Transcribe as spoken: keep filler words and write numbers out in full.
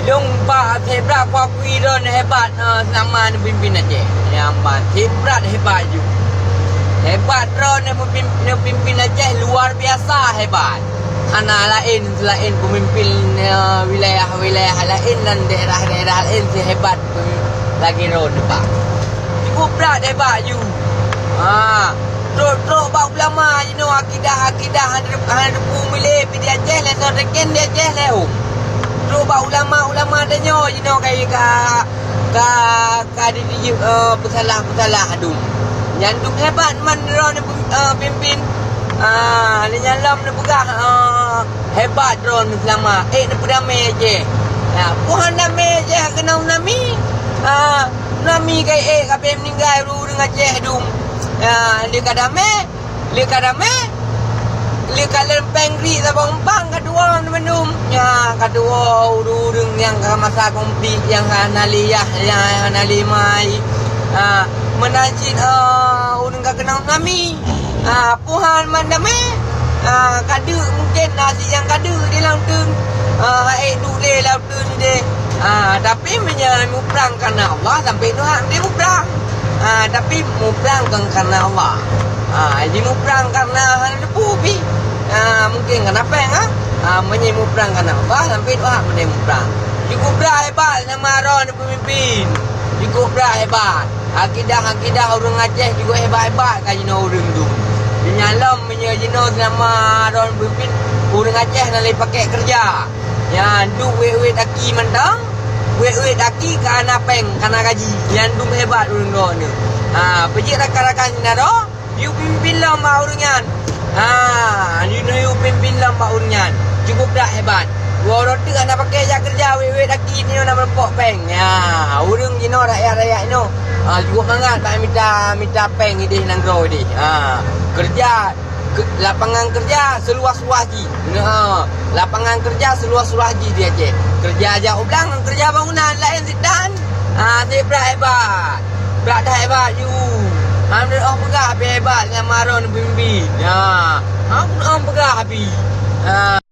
Lôn bak sibrat kuakui droeneuh hebat, eh, seulama neupimpin Aceh. Nyang ban sibrat hebat ju. Hebat droeneuh neupim-, neupimpin Aceh luar biasa hebat. Hana laén seulaén peumimpin, eh, wilayah-wilayah laén dan daerah-daerah laén sihebat lagèe droeneuh bak. Cukup brat hebat ju. Ha, trok-trok bak ulama jinoe akidah-akidah hana, hana teupeu milék pih di Aceh lé, soe teken di Aceh lé hom. Trok bak ulama-ulama tanyoe jinoe ka, ka, ka, ka di, di, eh, peusalah-peusalah dum. Nyan dum hebat man droeneuh, eh, pimpin. Ah, lé nyan lom neupeugah, eh, hebat droeneuh seulama. Eh, neupeudamé Aceh. Ya, Tuhan damé Aceh keunong tsunami. Ah, tsunami ka ék ka abéh meuninggai ureueng Aceh dum. Ya, lé ka damé, lé ka damé, lé ka leumpeng gri saboh umpang ka tuwoe mandum. Ya, ka tuwoe ureueng-ureueng nyang ka masa konflik, nyang hana lé yah, nyang hana lé mai. Ah, meunan cit, eh, ureueng ka keunong tsunami. Ah, Tuhan mandamé, ah, ka deuk mungken na si nyang ka deuk di lam teun. Ah, ék duek lé lam teun deh. Ah, tapi meunyoe muprang kareuna Allah, sampai nyoe hak deh muprang. Ah, tapi muprang kon kareuna Allah. Ah, jadi muprang kareuna hana teupeu pih. Ah, mungken kareuna péng, ah. Ah, meunyoe muprang kareuna Allah, sampai nyoe hak deh muprang. Cukup brat hebat sama droeneuh peumimpin. Cukup brat hebat. Akidah-akidah ureueng Aceh juga hebat-hebat ka jinoe ureueng tu. Di nyan lom meunyoe jinoe seulama droeneuh peumimpin, ureueng Aceh hana lé pakék keureuja. Nyan duek wét-wét aki mantong, wét-wét aki ka na péng, ka na gaji. Nyan dum hebat ureueng droeneuh. Ha, peujeuet rakan-rakan syedara, yue pimpin lom bak ureueng nyan. Ha, yue, yue pimpin lom bak ureueng nyan. Cukup brat hebat. Dua uroe teuk hana pakék jak keureuja, wét-wét aki nyoe na meurumpok péng. Ya, ureueng jinoe rakyat-rakyat nyoe, ha, cukup mangat bak mita, mita péng idéh nanggroe idéh. Ha, keureuja, ke-, lapangan keureuja seuluas-luas jih. Ha, lapangan keureuja seuluas-luas jih di Aceh. Keureuja jak u blang ngon keureuja bangunan laén sit tan. Ha, sit brat hebat. Brat that hebat ju. Ha, meunurot oh peugah pih hebat sama droeneuh peumimpin. Ha, ha, meunurot oh peugah pih. Ha.